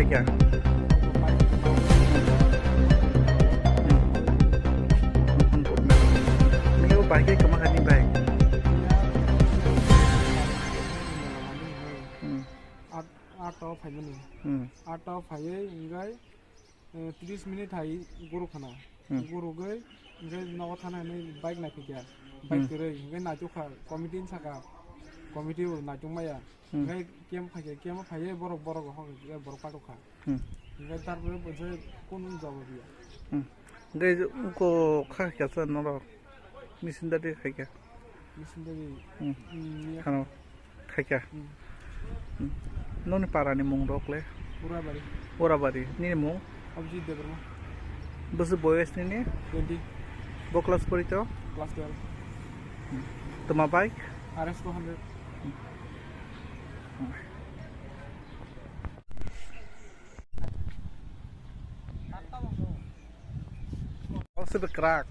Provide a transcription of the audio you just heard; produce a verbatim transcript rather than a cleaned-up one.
Kya? Hmm. Ni o bike kama kani bike. Hmm. At, atta o phaimani. Hmm. Atta o phaiwi, hingkhai, eh, tris minute hai guru khana. Hmm. Guru gwi, hingkhai nogo thana hinwi bike naiphikya. Bike Hmm. kwrwi, hingkhai naitukha, committee ni saka, committee bo naituk maya. Hmm. Hingkhai camp phaikha, camp o phaiwi borok, borok rok hokhe, borok patukha. Hmm. Hingkhai tarpore bo se kunu jawab ya. Hmm. Hingkhai uko kha kya sa norok? Missionary khai kha. Missionary. Hmm. Hmm, ya. Khano khai kha. Hmm. Hmm. Noni para ni mung rok le? Urabari. Urabari. Nini mung? Abhijit Debbarma. Bwswk boyes nini? Twenty. Bo class pori to? Class twelve. Hmm. Toma bike? R S two hundred. Hmm. Hmm. Ose be crack.